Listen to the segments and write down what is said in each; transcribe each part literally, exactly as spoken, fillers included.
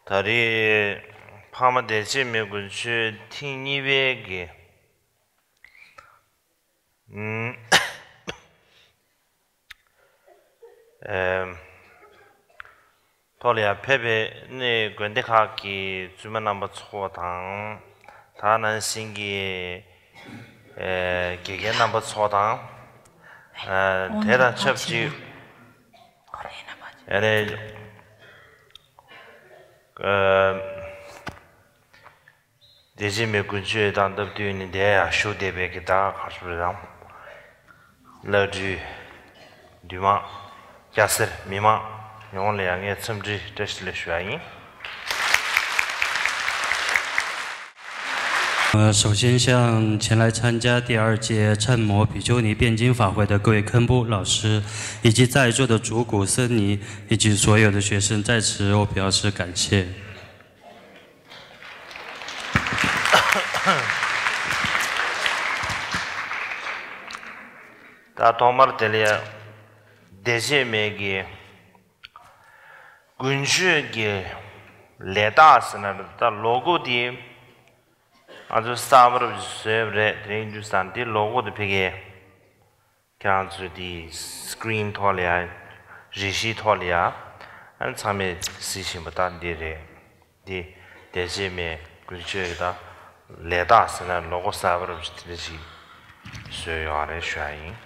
ད་རེས་འཕགས་མ་བདེ་བྱེད་མའི་དགུན་ཆོས་ཐེངས་གཉིས་པའི་གི་ཨུམ། ཨེམ། ཐོག་ལ་ཡང་ཕེབས་པའི་ནས་དགོན་སྡེ་ཁག་གི་བཙུན་མ་རྣམ་པ་ཚོ་དང་། ད་ནང་བཞིན་གྱི་ཨེ་དགེ་རྒན་རྣམ་པ་ཚོ་དང་། ཨེ་དེ་དང་ཆབས་ཅིག་ཨེ་ནས་ཨེ། བདེ་བྱེད་མའི་དགུན་ཆོས་དང་སྟབས་བསྟུན་ནས་འདིར་ཡང་བཞུགས་བསྡད་པའི་གི་ད་ག་རེ་ཟེར་དང་། བླ་སྤྲུལ། འདུས་མང་། སྐྱ་སེར་མི་མང་ཡོངས་ལ་ཡང་ངས་འཚམས་འདྲི་བཀྲ་ཤིས་བདེ་ལེགས་ཞུ་ཡ་ཡིན། 呃，首先向前来参加第二届毗摩比丘尼辩经法会的各位堪布老师，以及在座的主古僧尼，以及所有的学生，在此我表示感谢。 ད་ཐོག་མར་དེ་ལ་བདེ་བྱེད་མའི་གི་དགུན་ཆོས་ཀྱི་ལས་རྟགས་ཟེར་ན་ད་ལོ་གོ་དེ་ང་ཚོ་གསར་པ་རུ་བཟོས་པ་རེད། དེ་རིང་དུས་སང་དེ་ལོ་གོ་དེ་ཕ་གིའི་ཁྱེད་རང་ཚོས་དེ་སི་ཀི་རིན་ཐོག་ལ་ཡ། རས་གཞིའི་ཐོག་ལ་ཡ། ཨ་ནི་ཚང་མས་གཟིགས་བཞིན་པ་ད་འདི་རེད། འདི་བདེ་བྱེད་མའི་དགུན་ཆོས་ཀྱི་ད་ལས་རྟགས་ཟེར་ན་ལོ་གོ་གསར་པ་རུ་དེ་འདྲ་ཞིག་བཟོས་ཡོད་རེད་ཞུ་ཡ་ཡིན།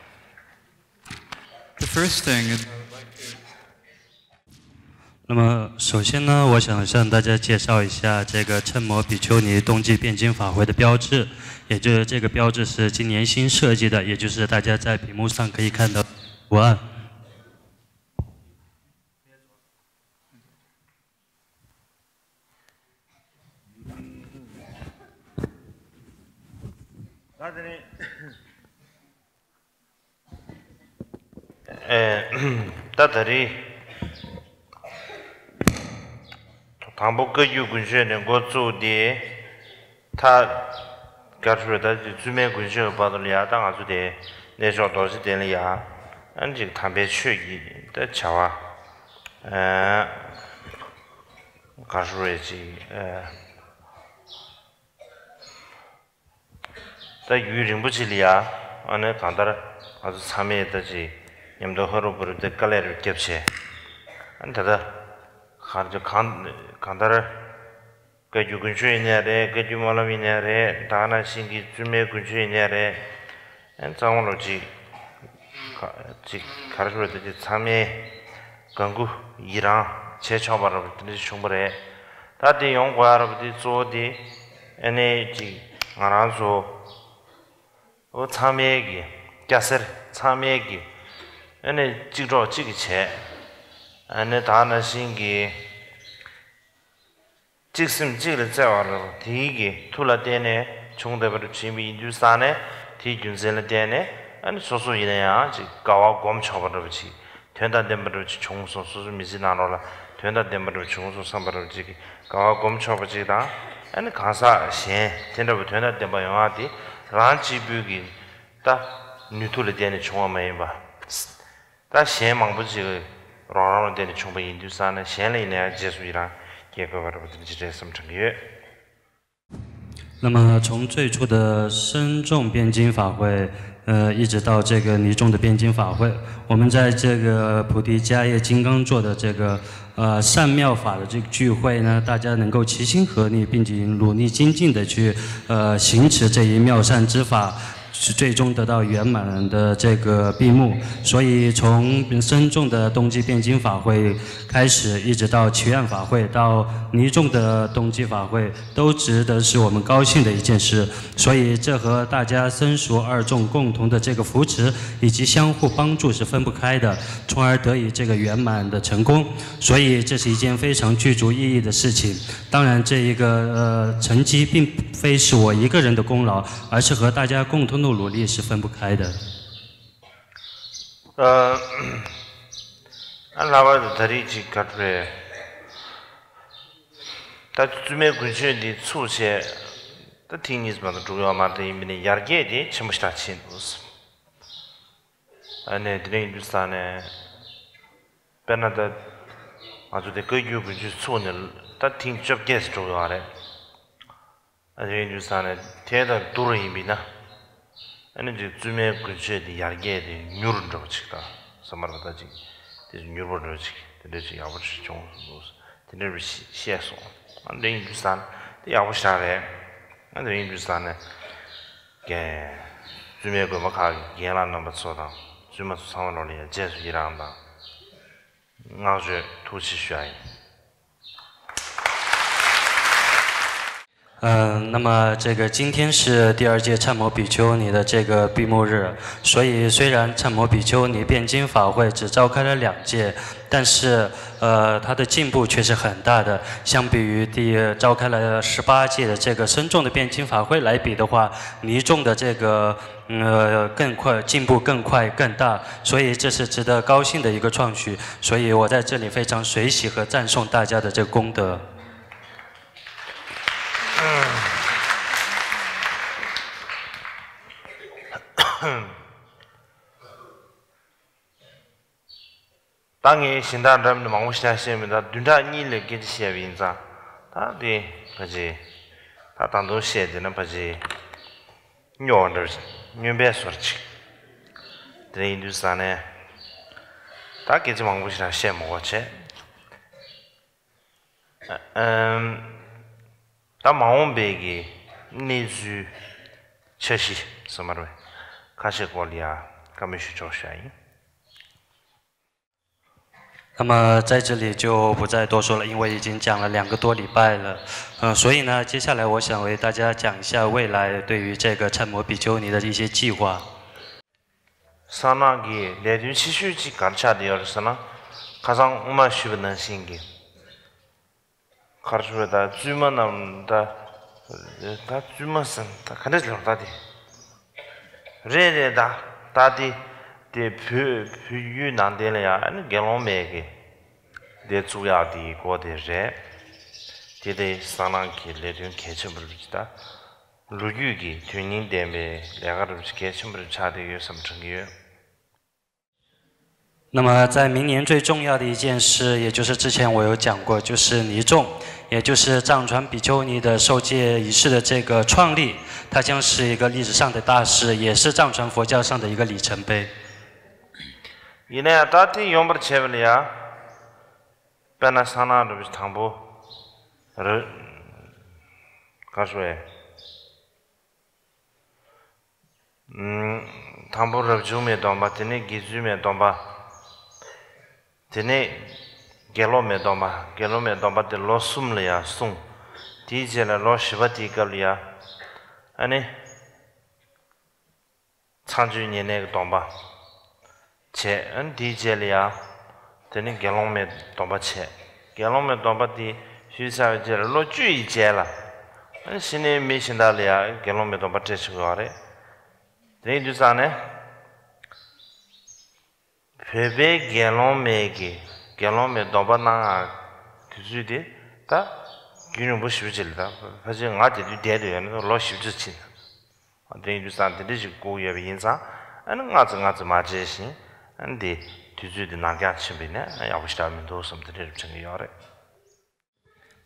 The first thing is 那么，首先呢，我想向大家介绍一下这个称摩比丘尼冬季辩经法会的标志，也就是这个标志是今年新设计的，也就是大家在屏幕上可以看到的图案。 ཨེ། ད་ད་རེས་དང་པོ་བཀའ་བརྒྱུད་དགུན་ཆོས་ནས་འགོ་བཙུགས་ཏེ། ད་ག་རེ་ཞུ་ད་ཅིག་བཙུན་མའི་དགུན་ཆོས་ཀྱི་བར་དུ་ལ་ཡ། ད་ང་ཚོ་དེ་གནས་མཆོག་རྡོ་རྗེ་གདན་ལ་ཡ། ཨ་ནི་ཅིག་དམ་པའི་ཆོས་ཀྱི་ད་བྱ་བ། ཨེ། ག་རེ་ཞུ་རེད་ཅིག་ཨེ། ད་ཡུན་རིང་པོ་ཅིག་ལ་ཡ། ཨ་ནི་གང་ལྟར་ང་ཚོ་ཚང་མས་ད་ཅིག་མཉམ་དུ་ཧ་རུ་བུ་རུ་དེ་དཀའ་ལས་རུ་བརྒྱབ་བྱས། ཨ་ནི་ད་ལྟ་གང་གང་གང་ལྟར་བཀའ་བརྒྱུད་དགུན་ཆོས་ཡིན་ནའི་རེད། བཀའ་བརྒྱུད་སྨོན་ལམ་ཡིན་ནའི་རེད། ད་ག་ནང་བཞིན་གྱི་བཙུན་མའི་དགུན་ཆོས་ཡིན་ནའི་རེད། ཨ་ནི་གཙང་མ་ལོ་ཅིག་ག་ཅིག་ག་རེ་ཞུ་རེད། ད་ཅིག་ཚང་མས་དགའ་མགུ་ཡི་རངས་བྱས་ཆོག་པ་རུ་དེ་འདྲ་བྱུང་བ་རེད། ད་དེ་ཡོང་དགོས་ཡ་ར་བ་དེ་གཙོ་བོ་དེ་ཨ་ནི་ཅིག་ང་རང་ཚོ་འོ་ཚང་མས་ཀྱི་སྐྱ་སེར་ཚང་མས་ཀྱི་ཨ་ནི་གཅིག་གྲོགས་གཅིག་གིས་བྱས། ཨ་ནི་ད་ནང་བཞིན་གྱི་གཅིག་སེམས་གཅིག་ལ་བརྩེ་བ་ར་བ་དེའི་གི་མཐུ་ལ་བརྟེན་ནས་བྱུང་བསྡད་པ་རུ་ཕྱིན་པ་ཡིན་དུས་ཙང་ནས། དེའི་རྒྱུ་མཚན་ལ་བརྟེན་ནས་ཨ་ནི་སོ་སོ་ཡིན་ན་ཡང་ཅིག་དགའ་བ་སྒོམ་ཆོག་པ་འདྲ་པོ་ཅིག་དོན་དང་ལྡན་པ་འདྲ་པོ་ཅིག་བྱུང་སོང་། སོ་སོའི་མི་ཚེ་ནང་ལོགས་ལ་དོན་དང་ལྡན་པ་འདྲ་པོ་བྱུང་སོང་བསམ་པ་འདྲ་པོ་ཅིག་གི་དགའ་བ་སྒོམ་ཆོག་པ་ཅིག་དང་། ཨ་ནི་གང་ཟག་གཞན་དེ་འདྲ་པོ་དོན་དང་ལྡན་པ་ཡོང་ཡག་དེ་རང་གཅིག་པུའི་གི་ད་ནུས་མཐུ་ལ་བརྟེན་ནས་བྱུང་བ་མ་ཡིན་པ། ད་གཞན་མང་པོ་ཅིག་རང་རང་ལ་བརྟེན་ནས་བྱུང་བ་ཡིན་དུས་ཙང་ནས། གཞན་ལ་ཡིན་ན་ཡང་རྗེས་སུ་ཡི་རང་སྐྱེ་དགོས་པ་འདྲ་པོ་དེ་འདྲ་ཅིག་རེད་བསམ་དྲན་གྱི་ཡོད། 那么从最初的深众辩经法会，呃，一直到这个尼众的辩经法会，我们在这个菩提迦叶金刚座的这个，呃，善妙法的这个聚会呢，大家能够齐心合力，并且努力精进的去，呃，行持这一妙善之法，是最终得到圆满的这个闭幕。所以从深众的冬季辩经法会开始，一直到祈愿法会，到尼众的冬季法会， 都值得是我们高兴的一件事。所以这和大家僧俗二众共同的这个扶持以及相互帮助是分不开的，从而得以这个圆满的成功。所以这是一件非常具足意义的事情。当然，这一个，呃，成绩并非是我一个人的功劳，而是和大家共同的努力是分不开的。 ཨ། ཨ་ལྷག་པར་དུ་ད་རེས་ཅིག་ག་རེ་རེད། ད་བཙུན་མའི་དགུན་ཆོས་འདི་ཚུགས་བྱས་ད་ཐེངས་གཉིས་མ་གཏོགས་འགྲུབ་ཡོད་མ་རེད། ཡིན་པ་ནི་ཡར་རྒྱས་དེ་ཆེན་པོ་ཞེ་དྲག་ཕྱིན་འདུག། ཨ་ནི་དེ་འདྲ་ཡིན་དུས་ཙང་ནས། དཔེར་ན་ད་ ང་ཚོ་དེ་བཀའ་བརྒྱུད་དགུན་ཆོས་ཚུགས་ནས་ད་ཐེངས་བཅོ་བརྒྱད་ཙམ་འགྲོ་གི་ཡོད་རེད། ཨ་དེ་ཡིན་དུས་ཙང་ནས་དེ་ལྟར་བསྡུར་བ་ཡིན་པས་ན། ཨ་ནི་དེ་བཙུན་མའི་དགུན་ཆོས་དེ་ཡར་རྒྱས་དེ་མྱུར་འགྲོ་བ་ཅིག་དང་ས་མར་བ་ད་ཅིག་དེ་མྱུར་པོ་འགྲོ་ཅིག་དེ་འདྲ་ཅིག་ཡག་པོ་ཞིག་བྱུང་སོང་། དེ་འདྲ་བཤད་སོང་། ཨ་འདྲ་ཡིན་དུས་ཙང་དེ་ཡག་པོ་ཞིག་རེད། ཨ་འདྲ་ཡིན་དུས་ཙང་ནས་རྒན་བཙུན་མའི་དགོན་པ་ཁག་གི་རྒན་ལགས་རྣམ་པ་ཚོ་དང་བཙུན་མ་ཚོ་ཚང་མ་ལོ་ལ་ཡང་རྗེས་སུ་ཡི་རང་དང་། བསྔགས་བརྗོད་ཐུགས་རྗེ་ཞུ་ཡ་ཡིན། 嗯，那么这个今天是第二届善摩比丘尼的这个闭幕日，所以虽然善摩比丘尼辩经法会只召开了两届，但是呃，它的进步却是很大的。相比于第召开了十八届的这个僧众的辩经法会来比的话，尼众的这个呃更快进步更快更大，所以这是值得高兴的一个创举。所以我在这里非常随喜和赞颂大家的这个功德。 ད་ངས་གཞན་དག་འདྲ་མི་མང་པོ་ཞིག་བཤད་མི་འདུག་བདུན་ཕྲག་གཉིས་ལས་སྐད་ཆ་བཤད་པ་ཡིན་ཙང་ད་དེ་ག་ཅི་ད་ད་དུང་བཤད་དེ་ན་ཕ་ཅི་སྨྱོ་བ་འདྲ་བ་ཞིག་སྨྱོན་པའི་བཟོ་འདྲ་ཅིག་དེ་ཡིན་དུས་ཙང་ནས་ད་སྐད་ཆ་མང་པོ་ཞིག་རང་བཤད་མ་དགོས་བྱས། ཨམ། ད་མ་འོངས་པའི་གི་གནས་ཚུལ་འཆར་གཞི་ཟེར་མ་རེད། ཁ་ཤས་སྐོར་ལ་ཡ་བཀའ་མོལ་ཞུ་ཆོག་ཤག་ཡིན། 那么在这里就不再多说了，因为已经讲了两个多礼拜了。嗯，所以呢，接下来我想为大家讲一下未来对于这个参摩比丘尼的一些计划。 སང་ནང་གི་ལས་དོན་ཆེ་ཤོས་གཅིག་ག་རེ་ཆགས་བསྡད་ཡོད་རེད་ཟེར་ན། ཁ་སང་སྔོན་མ་ཞུས་པ་ནང་བཞིན་གྱི་གར་ཞུ་བའི་ད་བཙུན་མ་རྣམས་ད་ད་བཙུན་མ་ཟེར་ད་ག་འདྲ་ལབ་ད་དེ་རེད་རེད། ད་ད་དེ་དེ་བོད་བོད་ཡུལ་ནང་བསྟན་ལ་ཡང་ཨ་ནི་དགེ་སློང་མའི་གི་སྡེ་བཙུགས་ཡག་དེའི་སྐོར་དེ་རེད། དེ་དེ་སང་ནང་གི་ལས་དོན་གལ་ཆེན་པོ་རེད་ད། ལོ་རྒྱུས་ཀྱི་དོན་སྙིང་ལྡན་པའི་ལས་ཀ་རུ་གལ་ཆེན་པོ་རུ་ཆགས་བསྡད་ཡོད་བསམ་དྲན་གྱི་ཡོད། 那么，在明年最重要的一件事，也就是之前我有讲过，就是尼众，也就是藏传比丘尼的受戒仪式的这个创立，它将是一个历史上的大事，也是藏传佛教上的一个里程碑。 ཡིན་ན་ཡང་ད་ལྟའི་ཡོང་པར་བྱས་པ་ལ་ཡ། དཔེར་ན་སང་ནང་རུ་དང་པོ་རུ་ག་ཞུ་བས། དང་པོ་རབ་བྱུང་མའི་སྡོམ་པ། དེ་ནས་དགེ་ཚུལ་མའི་སྡོམ་པ། དེ་ནས་དགེ་སློང་མའི་སྡོམ་པ། དགེ་སློང་མའི་སྡོམ་པ་དེ་ལོ་གསུམ་ལ་ཡ་སྲུང་། དེའི་རྗེས་ལ་ལོ་བཞི་པ་དེའི་སྐབས་ལ་ཡ། ཨ་ནི། ཚངས་སྤྱོད་ཉེར་གནས་ཀྱི་སྡོམ་པ་བྱས། ཨ་ནི་དེའི་རྗེས་ལ་ཡང་དེ་ནི་དགེ་སློང་མའི་སྡོམ་པ་བྱས། དགེ་སློང་མའི་སྡོམ་པ་དེ་ཞུས་ཚར་བའི་རྗེས་ལ་ལོ་བཅུ་ཡི་རྗེས་ལ། ཨ་ནི་ཕྱི་ནས་མི་གཞན་དག་ལ་ཡང་དགེ་སློང་མའི་སྡོམ་པ་སྤྲད་ཆོག་གི་ཡོད་རེད། དེ་ཡིན་དུས་ཙང་ནས། བོད་པའི་དགེ་སློང་མའི་གི་དགེ་སློང་མའི་སྡོམ་པ་གནང་ཡག་དུས་ཚོད་དེ་ད་རྒྱུན་རིང་པོ་ཞེ་པོ་ཅིག་ལ། ད་ཕལ་ཆེར་ང་དེ་དུས་བསྡད་དུ་ཡོད་ན་ལོ་བཞི་བཅུ་ཕྱིན། དེ་ཡིན་དུས་ཙང་དེ་འདྲ་ཞིག་སྒུག་ཡོད་པ་ཡིན་ཙང་། ཨ་ནི་སྔ་ཙམ་སྔ་ཙམ་མ་བྱས་ཤིང་། ཨ་ནི་དེ་དུས་ཚོད་དེ་ནར་འགྱངས་ཕྱིན་པ་ཡིན་ན་ཡག་པོ་ཞེ་དྲག་མི་འདུག་བསམ་དེ་འདྲ་རེ་དྲན་གྱི་ཡོད་རེད།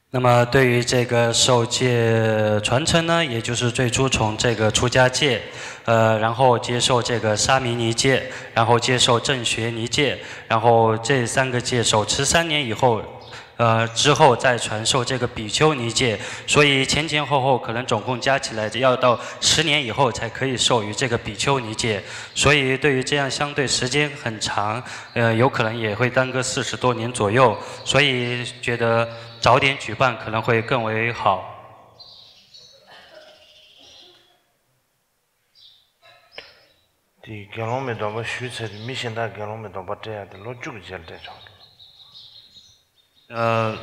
那么对于这个受戒传承呢，也就是最初从这个出家戒，呃，然后接受这个沙弥尼戒，然后接受正觉尼戒，然后这三个戒手持三年以后，呃，之后再传授这个比丘尼戒，所以前前后后可能总共加起来要到十年以后才可以授予这个比丘尼戒。所以对于这样相对时间很长，呃，有可能也会耽搁四十多年左右，所以觉得早点举办可能会更为好。 དེ་དགེ་སློང་མའི་སྡོམ་པ་ཞུས་ཚར་དུས་མི་གཞན་དག་དགེ་སློང་མའི་སྡོམ་པ་སྤྲད་ཡག་དེ་ལོ་བཅུ་གི་རྗེས་ལ་སྤྲད་ཆོག་呃，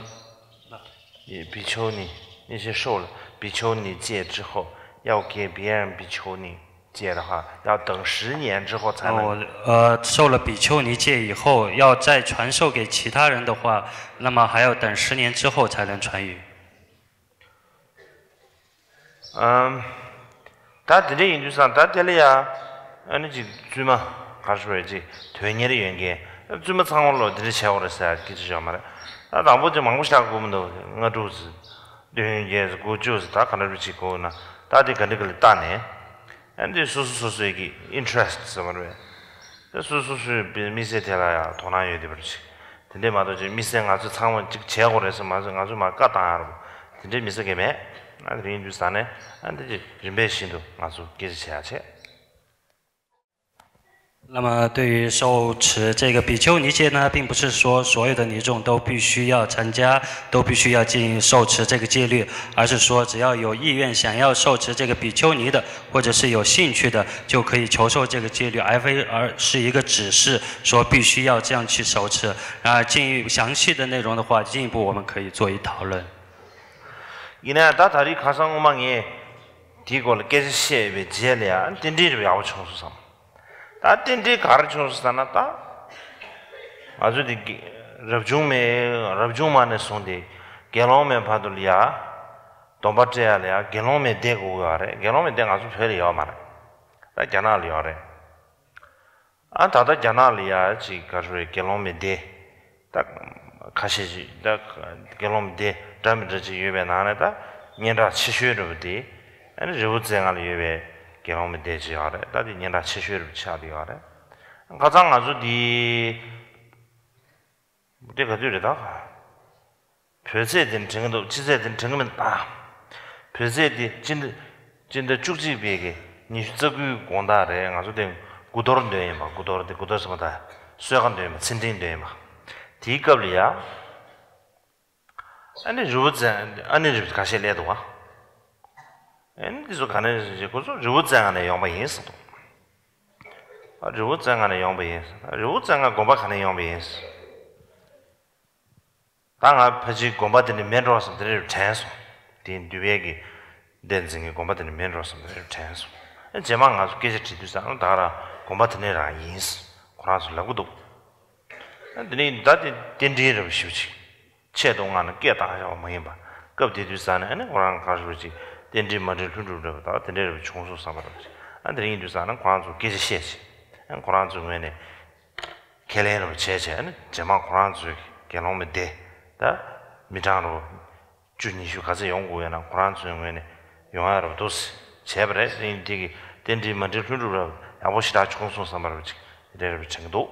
比丘尼，那些受了比丘尼戒之后，要给别人比丘尼戒的话，要等十年之后才能。哦，呃，受了比丘尼戒以后，要再传授给其他人的话，那么还要等十年之后才能传予。 ཨམ། ད་དེ་འདྲ་ཡིན་དུས་ཙང་ད་དེ་ལ་ཡ། ཨ་ནི་ཅིག་བཙུན་མ་ག་རེ་ཞུ་བས་ཅིག་དོན་གཉེར་ཡོད་མཁན། བཙུན་མ་ཚང་མ་ལོ་དེ་འདྲ་བྱས་པ་རེད་ཟེར་ཡ་སྐད་ཆ་ཡོད་མ་རེད། ད་དང་པོ་ཅིག་མང་པོ་ཞིག་དགོས་མི་འདུག་ལྔ་དྲུག་ཙམ། བདུན་བརྒྱད་ཙམ། དགུ་བཅུ་ཙམ། ད་ག་འདྲ་རུ་ཅིག་དགོས་ན་ད་དེ་ག་འདྲ་ག་ལ་བལྟས་ནས། ཨ་འདི་སོ་སོ་སོ་སོའི་གི་ཨིན་ཊི་རེ་སི་ཊི་ཟེར་བ་རེད། ད་སོ་སོ་སོའི་དམིགས་བསལ་དེ་ལ་ཡང་དོ་སྣང་ཡོད་བསྡད་པ་རེད། དེ་འདྲས་མ་གཏོགས་ཅིག་དམིགས་བསལ་ང་ཚོ་ཚང་མ་ཅིག་བྱས་དགོས་རེད་ཟེར་མ་ཟེར། ང་ཚོས་མར་བཀའ་བཏང་ཡ་རེད། དེ་འདྲས་དམིགས་བསལ་གང་ཡང་མེད། ཨ་དེ་རིང་དུས་ཙང་ནས་ཨ་འདི་ཅིག་རིམ་པས་བཞིན་དུ་ང་ཚོ་སྐད་ཆ་བྱེད་ཡ་བྱེད། 那么，对于受持这个比丘尼戒呢，并不是说所有的尼众都必须要参加，都必须要进行受持这个戒律，而是说只要有意愿想要受持这个比丘尼的，或者是有兴趣的，就可以求受这个戒律，而非而是一个指示，说必须要这样去受持。啊，进一详细的内容的话，进一步我们可以做一讨论。 ཡིན་ན་ད་ད་རེས་ཁ་སང་སྔོན་མ་ངས་དེའི་སྐོར་ལ་སྐད་ཆ་བཤད་པའི་རྗེས་ལ་ཡང་རྟེན་འབྲེལ་རེ་ཡག་པོ་བྱུང་སོང་བསམ། ད་རྟེན་འབྲེལ་ག་རེ་བྱུང་སོང་ཟེར་ན། ད་ང་ཚོ་དེ་རབ་བྱུང་མའི་རབ་བྱུང་མ་ནས་བཟུང་སྟེ་དགེ་སློང་མའི་བར་དུ་ལ་ཡ་སྡོམ་པ་སྤྲད་ཡ་ལ་ཡ་དགེ་སློང་མའི་སྡེ་དགོས་ཀྱི་ཡོད་རེད། དགེ་སློང་མའི་སྡེ་ང་ཚོ་བོད་ལ་ཡོད་མ་རེད། ད་རྒྱ་ནག་ལ་ཡོད་རེད། ཨ་ད་ལྟ་རྒྱ་ནག་ལ་ཡ་ཅིག་ག་རེ་རེད། དགེ་སློང་མའི་སྡེ་ད་ཁ་ཤས་ཤིག་ད་དགེ་སློང་མའི་སྡེ་འདྲ་མི་འདྲ་ཅིག་ཡོད་པའི་ནང་ནས་ད་སྙན་གྲགས་ཆེ་ཤོས་རེད་པ། དེ་ཨ་ནི་རི་བོ་རྩེ་ལྔ་ལ་ཡོད་པའི་དགེ་སློང་མའི་སྡེ་ཅིག་ཡོད་རེད། ད་དེ་སྙན་གྲགས་ཆེ་ཤོས་རེད་པ། ཆགས་བསྡད་ཡོད་རེད། ཁ་སང་ང་ཚོ་འདི་དེ་ག་དུས་རེད་ད། བོད་ཚེས་དེ་དྲན་གྱི་འདུག་སྤྱི་ཚེས་དེ་དྲན་གྱི་མི་འདུག་ཨ། བོད་ཚེས་དེ་སྤྱི་ཟླ་སྤྱི་ཟླ་བཅུ་གཅིག་པའི་གི་ཉི་ཤུ་རྩ་དགུའི་དགོང་དག་རེད། ང་ཚོ་དེ་དགུ་གཏོར་འདོན་ཡིན་པ། དགུ་གཏོར་དེ་དགུ་གཏོར་ཟེར་མ་ད་གསོལ་ཁ་འདོན་ཡིན་པ། ཚེ་འདྲེན་འདོན་ཡིན་པ། དེའི་སྐབས་ལ་ཡ་ཨ་ནི་རི་བོ་རྩེ་ཨ་ནི་རི་བོ་ཁ་ཤས་སླེབས་འདུག་ཨ། ཨ་ནི་དེ་ཚོ་ག་ནས་ཁོ་ཚོ་རི་བོ་རྩེ་ལྔ་ནས་ཡོང་པ་ཡིན་ཟེར་འདུག་ཨ་རི་བོ་རྩེ་ལྔ་ནས་ཡོང་པ་ཡིན། རི་བོ་རྩེ་ལྔ་དགོན་པ་ག་ནས་ཡོང་པ་ཡིན། ད་ང་ཕལ་ཆེར་དགོན་པ་དེ་ནས་མེད་འགྲོ་བསམ་དེ་འདྲ་དྲན་སོང་། དེ་འདུལ་བའི་གི་སྡེ་འཛིན་གྱི་དགོན་པ་དེ་ནས་མེད་འགྲོ་བསམ་དེ་འདྲ་དྲན་སོང་། ཨ་རྗེས་མ་ང་ཚོ་སྐད་ཆ་དྲིས་དུས་ཙང་ད་ག་རང་དགོན་པ་དེ་ནས་རང་ཡིན། ཁོ་རང་ཚོ་ལབ་གི་འདུག་ཨ་དེ་ནས་ད་དེ་རྟེན་འབྲེལ་རེད་པ། ཞེ་པོ་ཅིག་ཆེད་དུ་མངགས་ནས་སྐད་བཏང་བཞག་པ་མ་ཡིན་པ། སྐབས་དེ་དུས་ཙང་ནས་ཨ་ནི་ཁོ་རང་ག་རེ་ཞེ་པོ་ཅིག་རྟེན་འབྲེལ་མ་འགྲིག་ལྷུན་གྲུབ་རེད་པ། ད་དེ་འདྲ་རེད་པ། བྱུང་སོང་བསམ་པ་རེད་པ། ཨ་དེ་རིང་དུས་ཙང་ནས་ཁོ་རང་ཚོ་སྐད་ཆ་བཤད་བྱས། ཨ་ཁོ་རང་ཚོའི་ངོས་ནས་ཁས་ལེན་རེ་བྱས་བྱས། ཨ་ནི་རྗེས་མ་ཁོ་རང་ཚོའི་དགེ་སློང་མའི་སྡེ་ད་མི་གྲངས་རེ་བཅུ་ཉི་ཤུ་ག་ཚད་ཡོང་དགོས་ཡོད་ན་ཁོ་རང་ཚོའི་ངོས་ནས་ཡོང་ཡ་རེ་བ་འདུག་བྱས་པ་རེད། དེ་ཡིན་དེ་གི་རྟེན་འབྲེལ་མ་འགྲིག་ལྷུན་གྲུབ་རེད་པ། ཡག་པོ་ཞེ་དྲག་བྱུང་སོང་བསམ་པ་རེད་པ། ཅིག་དེ་འདྲ་རེད་པ་དྲན་གྱི་འདུག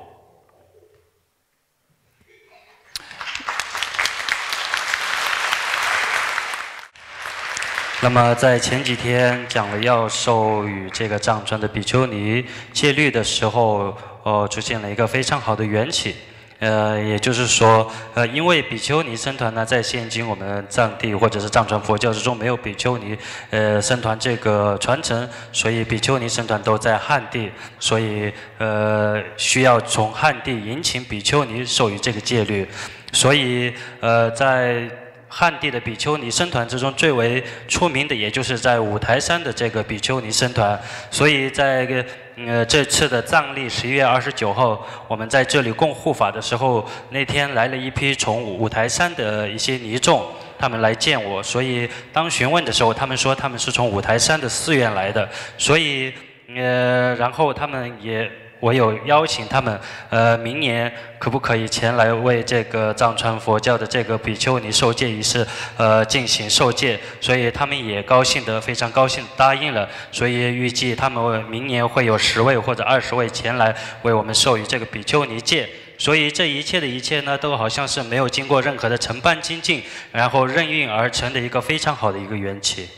那么在前几天讲了要授予这个藏传的比丘尼戒律的时候，呃，出现了一个非常好的缘起。呃，也就是说，呃，因为比丘尼僧团呢，在现今我们藏地或者是藏传佛教之中没有比丘尼，呃，僧团这个传承，所以比丘尼僧团都在汉地，所以，呃，需要从汉地迎请比丘尼授予这个戒律。所以，呃，在汉地的比丘尼僧团之中最为出名的，也就是在五台山的这个比丘尼僧团。所以在，呃，这次的藏历十一月二十九号，我们在这里供护法的时候，那天来了一批从五台山的一些尼众，他们来见我，所以当询问的时候，他们说他们是从五台山的寺院来的，所以 呃，然后他们也，我有邀请他们，呃，明年可不可以前来为这个藏传佛教的这个比丘尼授戒仪式，呃，进行授戒，所以他们也高兴得非常高兴，答应了。所以预计他们明年会有十位或者二十位前来为我们授予这个比丘尼戒。所以这一切的一切呢，都好像是没有经过任何的承办精进，然后任运而成的一个非常好的一个缘起。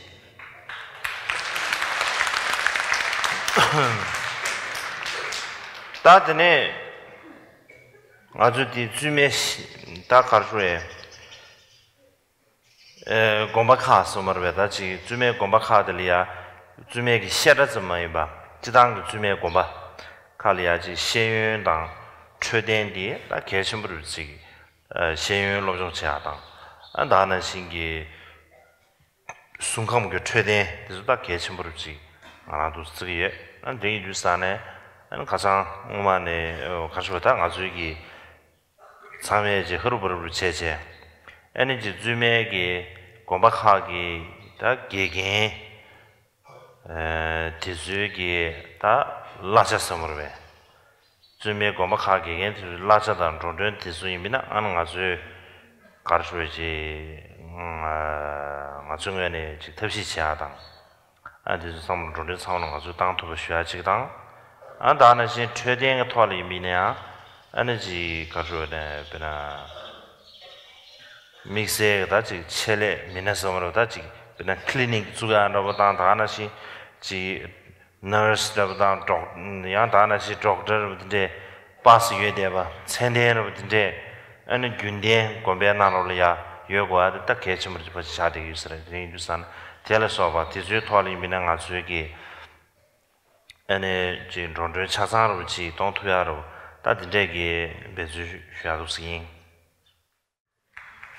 ད་དེ་ནས་ང་ཚོ་དེ་བཙུན་མའི་ཤ་ད་ག་རེ་ཞུ་ཨེ། དགོན་པ་ཁག་གསུམ་པ་རེད་པས། ད་ཅིག་བཙུན་མའི་དགོན་པ་ཁག་དེ་ལ་ཡ་བཙུན་མའི་གི་བཤད་གྲྭ་ཙམ་མ་ཡིན་པ། སྤྱི་བཏང་གི་བཙུན་མའི་དགོན་པ་ཁག་ལ་ཡ་ཅིག་ཤེས་ཡོན་དང་འཕྲོད་བསྟེན་དེ་ད་གལ་ཆེན་པོ་རེད། ཅིག་ཨ། ཤེས་ཡོན་སློབ་སྦྱོང་བྱེད་ཡག་དང་། ཨ། ད་ནང་བཞིན་གྱི་གཟུགས་ཁམས་ཀྱི་འཕྲོད་བསྟེན་དེ་ཚོ་ད་གལ་ཆེན་པོ་རེད་ཅིག་ང་རང་འདུག་བརྩི་གི་ཡོད། ཨ། འདི་ཡིན་དུས་ཙང་ནས་ཨ་ནི་ཁ་སང་སྔོན་མ་ནས་ག་རེ་ཞུ་བ། ད་ང་ཚོའི་གི་ཚང་མས་ཅིག་ཧ་རུ་བ་རུ་བ་རུ་བྱས་བྱས། ཨ་ནི་ཅིག་བཙུན་མའི་གི་དགོན་པ་ཁག་གི་ད་དགེ་རྒན་ཨ། དེ་ཚོའི་གི་ད་གླ་ཆ་ཟེར་བ་རེད་པས། བཙུན་མའི་དགོན་པ་ཁག་དགེ་རྒན་དེ་ཚོའི་གླ་ཆ་དང་འགྲོ་གྲོན་དེ་ཚོ་ཡིན་པས་ན། ཨ་ནི་ང་ཚོས་ག་རེ་ཞུ་དགོས་ཀྱི། ང་ཚོའི་ངོས་ནས་ཅིག་ཐབས་ཤེས་བྱེད་ཡག་དང་། ཨ་དེ་ཚོ་ཚང་མ་འགྲོ་གྲོན་ཚང་མ་ང་ཚོས་བཏང་ཐུབ་པ་ཞུ་ཡག་ཅིག་དང་། ཨ་ད་ནང་བཞིན་འཕྲོད་བསྟེན་གྱི་ཐོག་ལ་ཡིན་པས་ན་ཡང་། ཨ་ནི་ཅིག་ག་རེ་ཞུ་དགོས་ཀྱི། དཔེར་ན་དམིགས་བསལ་གྱི་ད་ཅིག་ཆེད་ལས་མི་སྣ་ཟེར་བ་རེད། ད་ཅིག་དཔེར་ན་ཀི་ལི་ནིག་བཙུགས་ཡག་འདྲ་པོ་དང་། ད་ནང་བཞིན་ཅིག་ནར་སི་འདྲ་པོ་དང་། ཌོག་ཡང་ད་ནང་བཞིན་ཌོག་ཊར་འདྲ་པོ་དེ་འདྲས་པཱ་སི་ཡོད་བསྡད་པ། ཚད་ལྡན་འདྲ་པོ་དེ་འདྲས། ཨ་ནི་རྒྱུན་གཏན་དགོན་པའི་ནང་ལོགས་ལ་ཡ་ཡོད་དགོས་པ་དེ་ད་གལ་ཆེན་པོ་ཅིག་ཆགས་བསྡད་ཀྱི་ཡོད་ས་རེད། དེ་ཡིན་དུས་ཙང་དེ་ལ་སོགས་པ་དེ་ཚོའི་ཐོག་ལ་ཡིན་པས་ན་ང་ཚོའི་གི་ཨ་ནི་ཅིག་འགྲོ་གྲོན་ཆ་ཚང་འདྲ་པོ་ཅིག་གཏོང་ཐུབ་ཡག་འདྲ་པོ། ད་དེ་འདྲས་ཀྱི་འབད་བརྩོན་ཞུ་ཡག་འདུག་ཟེར་གྱི་ཡིན།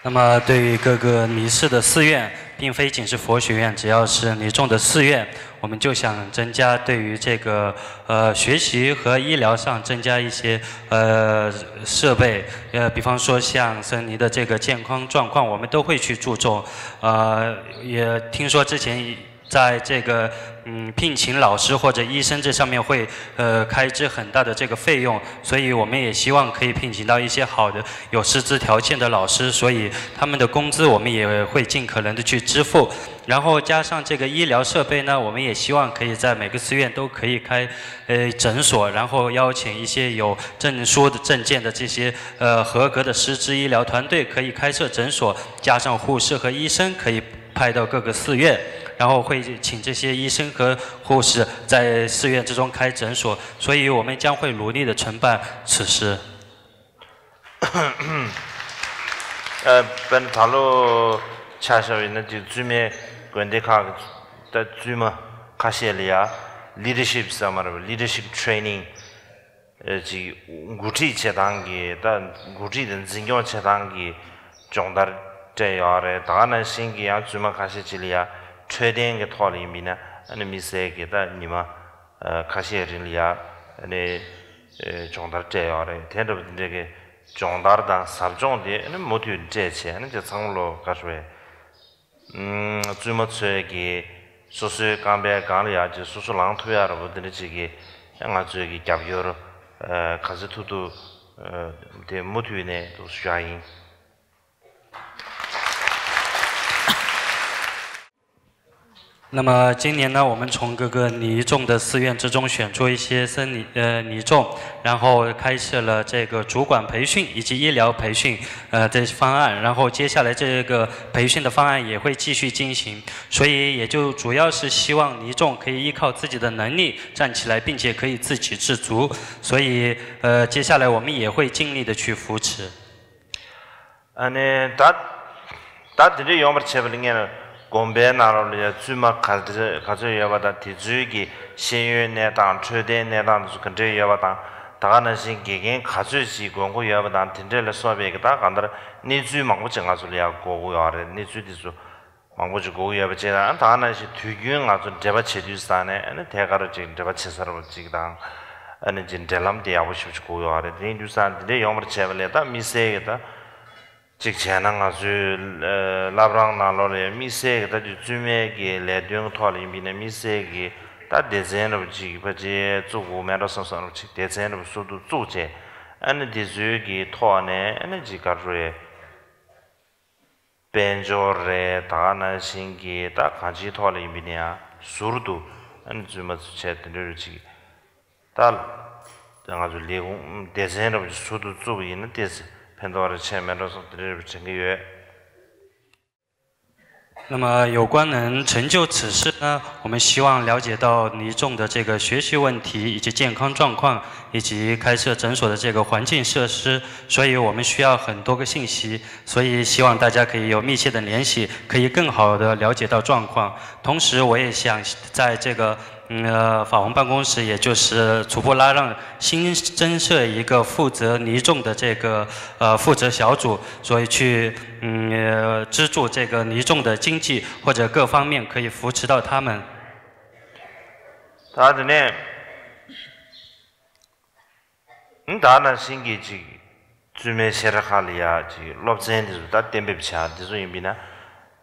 那么，对于各个尼寺的寺院，并非仅是佛学院，只要是尼众的寺院，我们就想增加对于这个呃学习和医疗上增加一些呃设备，呃，比方说像森尼的这个健康状况，我们都会去注重。呃，也听说之前在这个嗯聘请老师或者医生这上面会呃开支很大的这个费用，所以我们也希望可以聘请到一些好的有师资条件的老师，所以他们的工资我们也会尽可能的去支付。然后加上这个医疗设备呢，我们也希望可以在每个寺院都可以开呃诊所，然后邀请一些有证书的证件的这些呃合格的师资医疗团队可以开设诊所，加上护士和医生可以派到各个寺院，然后会请这些医生和护士在寺院之中开诊所，所以我们将会努力的承办此事。 ཨ་དཔེར་ན་ད་ལོ་ཆ་བཞག་པ་ཡིན་ན་ཅིག་བཙུན་མའི་དགོན་སྡེ་ཁག་གི་ད་བཙུན་མ་ཁ་ཤས་ལ་ཡ་ལི་ཌར་ཤིབ་ཟེར་མ་རེད་པ། ལི་ཌར་ཤིབ་ཊི་རེ་ནིང་ཅིག་འགོ་ཁྲིད་བྱེད་སྟངས་ཀྱི། ད་འགོ་ཁྲིད་དང་འཛིན་སྐྱོང་བྱེད་སྟངས་ཀྱི་སྦྱོང་བརྡར་སྤྲད་ཡོད་རེད། ད་ག་ནང་བཞིན་གྱི་ཡང་བཙུན་མ་ཁ་ཤས་ཅིག་ལ་ཡ་འཕྲོད་བསྟེན་གྱི་ཐོག་ལ་ཡིན་པས་ན་ཨ་ནི་དམིགས་བསལ་གྱི་ད་ཉི་མ་ཁ་ཤས་རིང་ལ་ཡ་ཨ་ནི་སྦྱོང་བརྡར་སྤྲད་ཡོད་རེད། དེ་འདྲ་པོ་དེ་འདྲ་གི་སྦྱོང་བརྡར་དང་ཟབ་སྦྱོང་དེ་ཨ་ནི་མུ་མཐུད་སྤྲད་བྱས། ཨ་ནི་དེ་ཚང་མ་ལོ་ག་རེ་ཞུ་དགོས། བཙུན་མ་ཚོས་ཀྱི་སོ་སོའི་རྐང་པའི་སྒང་ལ་ཡ་ཅིག་སོ་སོ་ལངས་ཐུབ་ཡག་འདྲ་པོ་དེ་འདྲ་ཅིག་གི་ང་ཚོས་ཀྱི་རྒྱབ་སྐྱོར་ག་ཚོད་ཐུབ་ཐུབ་དེ་མུ་མཐུད་ནས་འདུག་ཞུ་ཡག་ཡིན། 那么今年呢，我们从各个尼众的寺院之中选出一些僧尼呃尼众，然后开设了这个主管培训以及医疗培训呃的方案，然后接下来这个培训的方案也会继续进行，所以也就主要是希望尼众可以依靠自己的能力站起来，并且可以自给自足，所以呃接下来我们也会尽力的去扶持。 ཨ་ནི་ད་ད་དེ་འདྲ་ཡོང་བར་བྱེད་པ་ལ་ངས་དགོན་པའི་ནང་ལོགས་ལ་ཡ་བཙུན་མ་ག་འདྲ་ག་ཚོད་ཡོད་པ་དང་། དེ་ཚོའི་གི་ཤེས་ཡོན་གནས་སྟངས། འཕྲོད་བསྟེན་གནས་སྟངས་དེ་ཚོ་ག་འདྲ་ཡོད་པ་དང་། ད་ག་ནང་བཞིན་དགེ་རྒན་ག་ཚོད་ཅིག་དགོས་མཁོ་ཡོད་པ་དང་། དེ་འདྲ་ལ་སོགས་པའི་གི་ད་གང་ལྟར་གནས་ཚུལ་མང་པོ་ཅིག་ང་ཚོ་ལ་ཡ་དགོས་ཀྱི་ཡོད་རེད། གནས་ཚུལ་དེ་ཚོ་མང་པོ་ཅིག་དགོས་ཀྱི་ཡོད་པ་བྱས་ཙང་། ད་ག་ནང་བཞིན་དུས་རྒྱུན་ང་ཚོ་འབྲེལ་བ་བྱེད་དུས་ཙང་ནས་ཨ་ནི་ཐད་ཀར་ཅིག་འབྲེལ་བ་བྱེད་ས་ར་བ་ཅིག་དང་། ཨ་ནི་ཅིག་འབྲེལ་ལམ་དེ་ཡག་པོ་ཞེ་པོ་ཅིག་དགོས་ཀྱི་ཡོད་རེད། དེ་ཡིན་དུས་ཙང་དེ་འདྲ་ཡོང་བར་བྱས་པ་ལས་ད་དམིགས་བསལ་གྱི་ད་ཅིག་བྱས་ན་ང་ཚོའི་བླ་བྲང་ནང་ལོགས་ལ་དམིགས་བསལ་གྱི་ད་ཅིག་བཙུན་མའི་གི་ལས་དོན་གྱི་ཐོག་ལ་ཡིན་པས་ན་དམིགས་བསལ་གྱི་ད་སྡེ་ཚན་འདྲ་པོ་ཅིག་ཕལ་ཆེར་བཙུགས་དགོས་མེད་འགྲོ་བསམ་བསམ་འདྲ་པོ་ཅིག་སྡེ་ཚན་འདྲ་པོ་ཟུར་དུ་བཙུགས་བྱས། ཨ་ནི་དེ་ཚོའི་གི་ཐོག་ནས་ཨ་ནི་ཅིག་ག་རེ་རེད། དཔལ་འབྱོར་རེད། ད་ག་ནང་བཞིན་གྱི་ད་གང་ཅིའི་ཐོག་ལ་ཡིན་པས་ན་ཡང་ཟུར་དུ་ཨ་ནི་བཙུན་མ་ཚོ་བྱས་དེ་འདྲ་རེ་ཅིག་ད་ང་ཚོ་ལས་ཁུངས་སྡེ་ཚན་འདྲ་པོ་ཅིག་ཟུར་དུ་བཙུགས་པ་ཡིན་ན་ཏོག་ཙམ་ཕན་ཐོགས་རེ་ཆེ་མེད་འགྲོ་བསམ་དེ་འདྲ་རེ་དྲན་གྱི་ཡོད། 那么，有关能成就此事呢，我们希望了解到尼众的这个学习问题，以及健康状况，以及开设诊所的这个环境设施，所以我们需要很多个信息，所以希望大家可以有密切的联系，可以更好的了解到状况。同时，我也想在这个嗯呃法务办公室，也就是楚布拉让新增设一个负责尼众的这个呃负责小组，所以去嗯呃资助这个尼众的经济或者各方面可以扶持到他们。 ད་དེ་ནས་ད་ནང་བཞིན་གྱི་ཅིག་བཙུན་མའི་བཤད་གྲྭ་ཁག་ལ་ཡ་ཅིག་སློབ་ཚན་དེ་ཚོ་ད་གཏན་འབེབས་བྱ་དེ་ཚོ་ཡིན་པས་ན་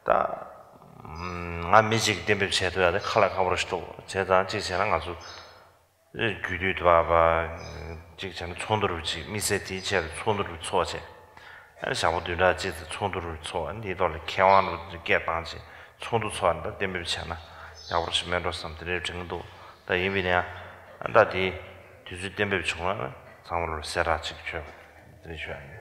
ད་ང་མི་གཅིག་གཏན་འབེབས་བྱས་ཐུབ་ཡ་དེ་ཁག་ལ་ཁག་པོ་རེད་ཤག་འདུག་བྱས་ཙང་གཅིག་བྱས་ན་ང་ཚོ་ རྒྱུད་སྟོད་དུ་བབས་པ་གཅིག་བྱས་ན་ཚོགས་འདུ་རུ་གཅིག་དམིགས་བསལ་དེའི་ཆེད་དུ་ཚོགས་འདུ་རུ་ཚོགས་བྱས། ཨ་ནི་ཞག་པོ་བདུན་ཕྲག་གཅིག་ཙམ་ཚོགས་འདུ་རུ་ཚོགས། ཨ་ནི་དེའི་ཐོག་ལ་མཁས་དབང་རུ་སྐད་བཏང་བྱས་ཚོགས་འདུ་ཚོགས། ཨ་ནི་ད་གཏན་འབེབས་བྱས་ན་ཡག་པོ་ཞིག་མེད་འགྲོ་བསམ་དེ་འདྲའི་དྲན་གྱི་འདུག་ད་ཡིན་པས་ན་ཡང་ཨ་ནི་ད་དེ་དུས་ཚོད་གཏན་འབེབས་བྱུང་ན་ཚང་མ་ལོ་ལ་གསལ་བསྒྲགས་གཅིག་བྱོས་པ་དེ་རེད་ཞུ་ཡ་ཡིན།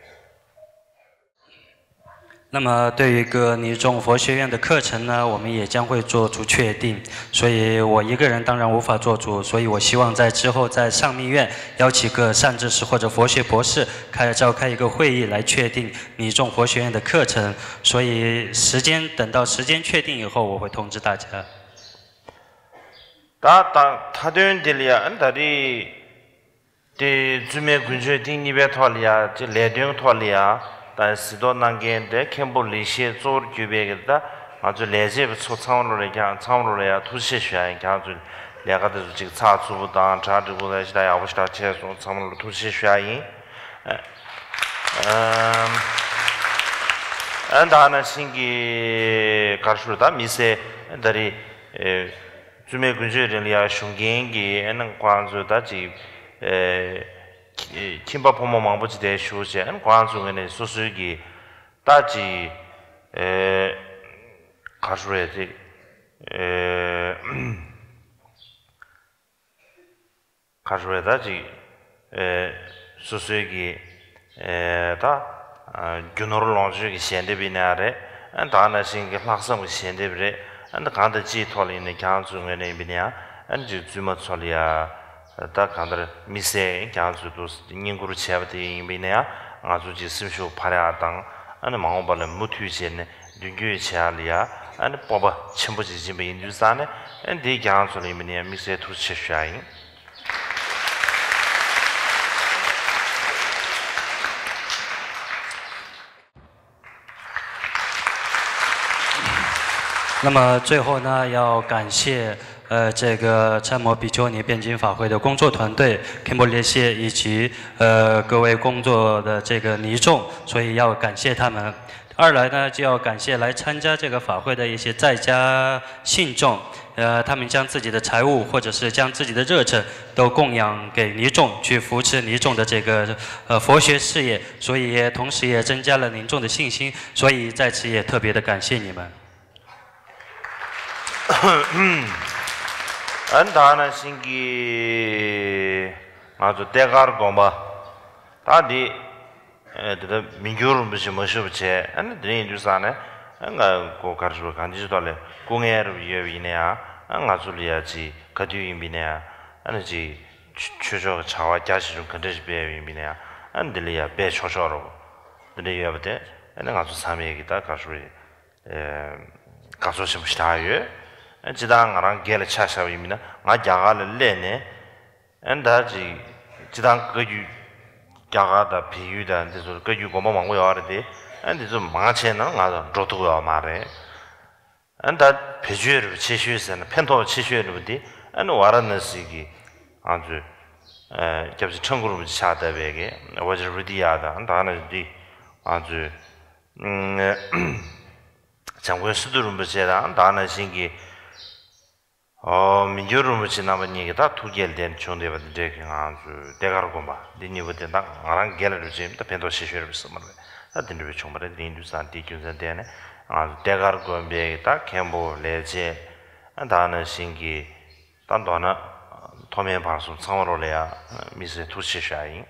那么，对于各尼众佛学院的课程呢，我们也将会做出确定。所以我一个人当然无法做主，所以我希望在之后在上密院邀请各善知识或者佛学博士开召开一个会议来确定尼众佛学院的课程。所以时间等到时间确定以后，我会通知大家。 ད་ད་མཐའ་དོན་འདི་ལ་ཡ་ཨ་ནི་ད་རེས། དེ་བཙུན་མའི་དགུན་ཆོས་ཐེངས་གཉིས་པའི་ཐོག་ལ་ཡ་ཅིག་ལས་དོན་ཐོག་ལ་ཡ་ད་གཟིགས་རྟོག་གནང་མཁན་དེ་མཁན་པོ་ལེགས་བཤད་གཙོ་བོར་གྱུར་པའི་གི་ད་ང་ཚོའི་ལས་བྱེད་པ་ཚོ་ཚང་མ་ལོ་ལ་ཡ་ཀྱང་ཚང་མ་ལོ་ལ་ཡ་ཐུགས་རྗེ་ཆེ་ཞུ་ཡ་ཡིན། ཀྱང་ཚོའི་ལས་ཀ་དེ་ཚོ་ཅིག་ཚགས་ཚུད་པོ་དང་གྲ་འགྲིག་པོ་དང་ཞེ་དྲག་ཡག་པོ་ཞེ་དྲག་བྱས་སོང་། ཚང་མ་ལོ་ཐུགས་རྗེ་ཆེ་ཞུ་ཡ་ཡིན། ཨ་ཨ་ད་ནང་བཞིན་གྱི་ག་རེ་ཞུ་ད་དམིགས་བསལ་ད་རེས་ཨེ། བཙུན་མའི་དགུན་ཆོས་རིང་ལ་ཡང་ཞུགས་མཁན་གྱི་ཨ་ནི་ཁོང་ཚོ་ད་ཅིག་ཨེ་ཁྱིམ་པ་ཕོ་མོ་མང་པོ་ཅིག་དེ་ཞུགས་བྱས། ཨ་ནི་ཁོང་ཚོའི་ངོས་ནས་སོ་སོའི་གི་ད་ཅིག་ཨེ་ག་རེ་ཞུ་རེད་དེ་ཨེ། ག་རེ་རེད་ད་ཅིག་ཨེ། སོ་སོའི་གི་ཨེ་ད་ཨ་རྒྱུ་ནོར་ལོངས་སྤྱོད་ཀྱི་ཞལ་འདེབས་ཡིན་ན་རེད། ཨ་ད་ནང་བཞིན་གྱི་ལྷག་བསམ་གྱི་ཞལ་འདེབས་རེད། ཨ་ད་གང་དང་ཅིའི་ཐོག་ལ་ཡིན་ན་ཁྱེད་རང་ཚོའི་ངོས་ནས་ཡིན་པ་ཡིན་ན་ཡང་ཨ་ཅིག་བཙུན་མ་ཚོ་ལ་ཡ་ད་གང་ལྟར་དམིགས་བསལ་ཁྱེད་རང་ཚོས་འདུག་བསྙེན་བཀུར་བྱས་པ་དེ་ཡིན་པ་ཡིན་ན་ཡང་ང་ཚོ་ཅིག་སེམས་ཤུགས་འཕར་ཡག་དང་ཨ་ནི་མ་འོངས་པ་ལ་མུ་མཐུད་བྱས་ནས་མདུན་སྐྱོད་བྱེད་ཡག་ལ་ཡ་ཨ་ནི་སྤོབས་པ་ཆེན་པོ་ཅིག་སྦྱིན་པ་ཡིན་དུས་ཙང་ནས་ཨ་འདི་ཁྱེད་རང་ཚོ་ལ་ཡིན་པ་ཡིན་ན་ཡང་དམིགས་བསལ་ཐུགས་རྗེ་ཆེ་ཞུ་ཡག་ཡིན།那么最后呢，要感谢呃这个参谋比丘尼辩经法会的工作团队、Kimberly 谢以及呃各位工作的这个尼众，所以要感谢他们。二来呢，就要感谢来参加这个法会的一些在家信众，呃，他们将自己的财物或者是将自己的热忱都供养给尼众，去扶持尼众的这个呃佛学事业，所以也同时也增加了尼众的信心，所以在此也特别的感谢你们。ཨ་ནི་ད་ནང་བཞིན་གྱི་ང་ཚོ་ཏེ་དཀར་དགོན་པ་ད་འདི། ཨེ་དེ་ལྟར་མི་འགྱུར་རིན་པོ་ཆེ་མ་བཞུགས་པ་བྱས། ཨ་ནི་དེ་རིང་ཡིན་དུས་ཙང་ནས་ཨ་ང་ཀོ་ག་རེ་ཞུ་གང་ཅིའི་ཐོག་ལས་སྐུ་ངལ་རུ་ཡོད་པ་ཡིན་ན་ཡང་ཨ་ང་ཚོ་ལ་ཡ་ཅིག་ག་དུས་ཡིན་པ་ཡིན་ན་ཡང་ཨ་ནི་ཅིག་ཆོས་ཕྱོགས་ཀྱི་བྱ་བ་རྒྱ་ཆེ་ཆུང་ག་འདྲ་ཞིག་སྤེལ་བ་ཡིན་པ་ཡིན་ན་ཡང་ཨ་ནི་འདི་ལ་ཡ་འབད་ཆོག་ཆོག་རོགས་འདི་འདྲ་ཡོད་པ་དེ་ཨ་ནི་ང་ཚོ་ཚང་མས་ཀྱི་ད་ག་རེ་ཞུ་རེད། ཨེ་དགའ་ཚོར་ཆེན་པོ་ཞིག་ཆགས་ཡོད། ཨ་སྤྱིར་བཏང་ང་རང་སྒེར་ལ་ཆ་བཞག་པ་ཡིན་པ་ཡིན་ན་ང་རྒྱ་གར་ལ་སླེབས་ནས། ཨ་ནི་ད་ཅིག་སྤྱིར་བཏང་བཀའ་བརྒྱུད་རྒྱ་གར་དང་བལ་ཡུལ་དང་འདི་ཚོར་བཀའ་བརྒྱུད་དགོན་པ་མང་པོ་ཡོད་རེད་དེ། ཨ་ནི་འདི་ཚོ་མང་ཆེ་ནང་ང་ཚོ་འགྲོ་ཐུབ་ཡོད་མ་རེད། ཨ་ནི་ད་བེད་སྤྱོད་རེད་པ་ཆེ་ཤོས་ཟེར་ན་ཕན་ཐོགས་ཆེ་ཤོས་རེད་པ་དེ་ཨ་ནི་ཝཱ་ར་ཎ་སི་གི་ང་ཚོའི་ཨ་སྐྱབས་རྗེ་ཁྲ་འགུ་རིན་པོ་ཆེ་ཕྱག་བཏབ་པའི་གི་ཝ་ཇྲ་བི་རི་ཏི་ཡ་དང་ད་ནི་འདི་ང་ཚོའི་ཨ་འཇམ་མགོན་སི་ཏུ་རིན་པོ་ཆེ་དང་ད་ནང་བཞིན་གྱི། ཨོ། མི་འགྱུར་རིན་པོ་ཆེ་རྣམ་པ་གཉིས་ཀྱིས་ད་ཐུགས་བསྐྱེད་ལྡན་བྱུང་བསྡད་པ་འདི་འདྲའི་གི་ང་ཚོའི་ཟློས་གར་དགོན་པ་འདི་གཉིས་པོ་དེ་ད་ང་རང་སྒེར་ལ་རུ་ཆེན་ད་ཕན་ཐོགས་ཆེ་ཤོས་རེད་བསམ་པ་རེད། ད་དེ་འདྲ་བའི་བྱུང་བ་རེད། དེ་ཡིན་དུས་ཙང་དེའི་རྒྱུ་མཚན་བརྟེན་ནས་ང་ཚོ་ཟློས་གར་དགོན་པའི་ད་མཁན་པོ་ལས་བྱེད་ད་ནང་བཞིན་གྱི་ད་མདོར་ན་མཐོ་དམན་བར་གསུམ་ཚང་མ་རོགས་ལ་ཡ་དམིགས་བསལ་ཐུགས་རྗེ་ཆེ་ཞུ་ཡ་ཡིན།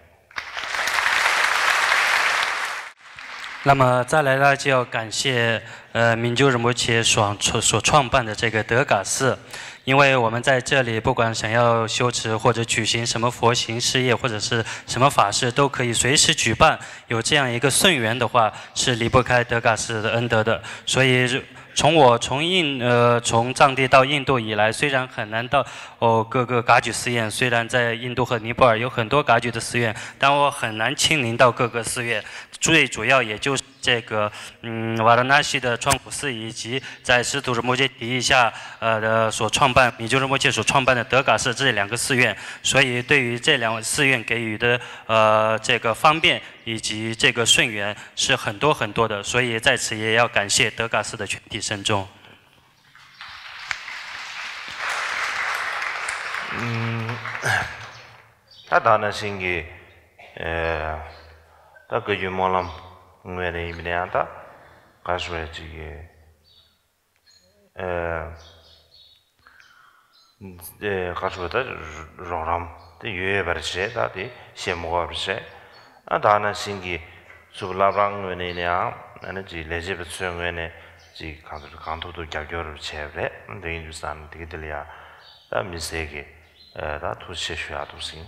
那么再来呢，就要感谢呃明珠仁波切所所创办的这个德嘎寺，因为我们在这里不管想要修持或者举行什么佛行事业或者是什么法事，都可以随时举办。有这样一个顺缘的话，是离不开德嘎寺的恩德的。所以从我从印呃从藏地到印度以来，虽然很难到哦各个噶举寺院，虽然在印度和尼泊尔有很多噶举的寺院，但我很难亲临到各个寺院。最主要也就是这个嗯瓦拉纳西的创普寺，以及在师徒仁波切提议下呃的所创办，米珠仁波切所创办的德嘎寺这两个寺院。所以对于这两个寺院给予的呃这个方便以及这个顺缘是很多很多的，所以在此也要感谢德嘎寺的全体僧众。 ཨུམ། ད་ད་ནང་བཞིན་གྱི་ཨེ་ད་བཀའ་བརྒྱུད་སྨོན་ལམ་ངོས་ནས་ཡིན་པ་ན་ཡང་ད་ག་རེ་ཞུ་བ་ཅིག་གི་ཨེ་ཨེ་ག་རེ་ཞུ་བ་ད་རོགས་རམ་དེ་ཡོད་ཡོད་པ་རེད་བྱས། ད་དེ་བཤད་མི་དགོས་པ་རེད་བྱས། ཨ་ད་ནང་བཞིན་གྱི་ཚུར་བླ་བྲང་ངོས་ནས་ཡིན་ན་ཡང་ཨ་ནི་ཅིག་ལས་བྱེད་པ་ཚོའི་ངོས་ནས་ཅིག་གང་ཐུབ་གང་ཐུབ་ཏུ་རྒྱབ་སྐྱོར་བྱས་པ་རེད། དེ་ཡིན་དུས་ཙང་ནས་དེ་གི་དེ་ལ་ཡང་ད་མི་སེར་གྱི་ཨེ་ད་ཐུགས་རྗེ་ཆེ་ཞུ་ཡག་འདུག་ཟིན།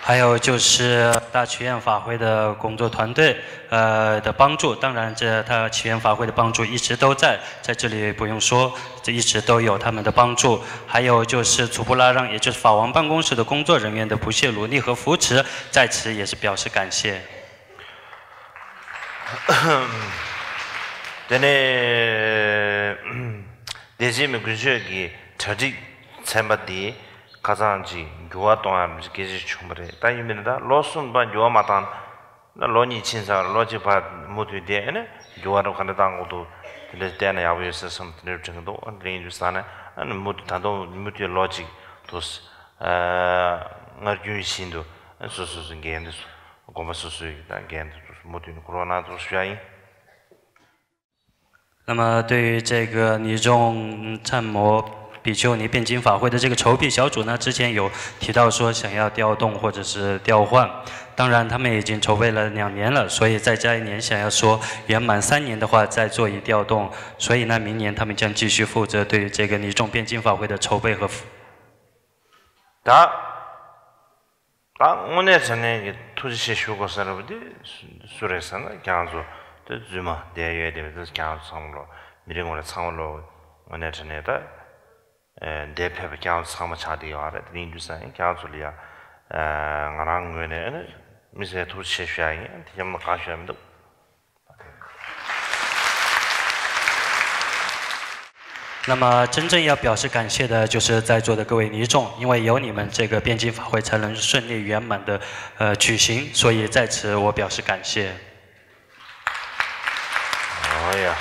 还有就是大曲院法会的工作团队，呃的帮助。当然，这大曲院法会的帮助一直都在，在这里不用说，这一直都有他们的帮助。还有就是楚布拉让，也就是法王办公室的工作人员的不懈努力和扶持，在此也是表示感谢。 དེ་ནས་བདེ་ཆེན་མི་དགུན་ཆོས་ཀྱི་གྲ་སྒྲིག་ཚན་པ་འདི་ཁ་སང་ཅིག་འགྱུར་བ་གཏོང་ཡ་སྐད་ཆ་བྱུང་བ་རེད། ད་ཡིན་མིན་ད་ལོ་གསུམ་པ་འགྱུར་བ་མ་བཏང་ན་ལོ་གཉིས་ཕྱིན་ཚར། ལོ་གཅིག་བར་མུ་མཐུད་བསྡད་ནས་འགྱུར་བ་རུ་ག་འདྲ་བཏང་དགོས་འདུག་དེ་འདྲ་བལྟས་ན་ཡག་པོ་ཡོད་ས་བསམ། དེ་འདྲ་དྲན་གྱི་འདུག་དེ་ཡིན་དུས་ཙང་ནས་མུ་མཐུད་ད་དུང་མུ་མཐུད་ལོ་གཅིག་ཏུ་སྔར་རྒྱུན་བཞིན་དུ་སོ་སོ་སོའི་འགན་དེ་དགོན་པ་སོ་སོའི་ད་འགན་དེ་མུ་མཐུད་འཁུར་རོགས་གནང་ཐུགས་ཞུ་ཡ་ཡིན། 那么，对于这个尼众参谋比丘尼辩经法会的这个筹备小组呢，之前有提到说想要调动或者是调换，当然他们已经筹备了两年了，所以再加一年，想要说圆满三年的话，再做一调动，所以呢，明年他们将继续负责对于这个尼众辩经法会的筹备和服。 ད་ད་དངོས་གནས་དྲང་གནས་ཀྱི་ཐུགས་རྗེ་ཆེ་ཞུ་དགོས་ས་རེད་པ། དེ་སུ་རེད་ཟེར་ན་ཁྱེད་རང་ཚོ་དེ་རྫུན་མ་བསྡད་ཡོད་དེ། དེ་ཁྱེད་རང་ཚོ་ཚང་མ་ལོ་མི་རེ་ངོ་རེ་ཚང་མ་ལོ་དངོས་གནས་དྲང་གནས་ད་འདིར་ཕེབས་པ་ཁྱེད་རང་ཚོ་ཚང་མ་ཆགས་བསྡད་ཡོད་རེད། དེ་ཡིན་དུས་ཙང་ཁྱེད་རང་ཚོ་ལ་ཡ་ང་རང་ངོས་ནས་ཨ་ནི་དམིགས་བསལ་ཐུགས་རྗེ་ཆེ་ཞུ་ཡ་ཡིན། དེ་ཡང་གང་ཞུ་ཡ་མི་འདུག 那么，真正要表示感谢的，就是在座的各位尼众，因为有你们，这个辩经法会才能顺利圆满的呃举行，所以在此我表示感谢。 ཨོ་ཡ།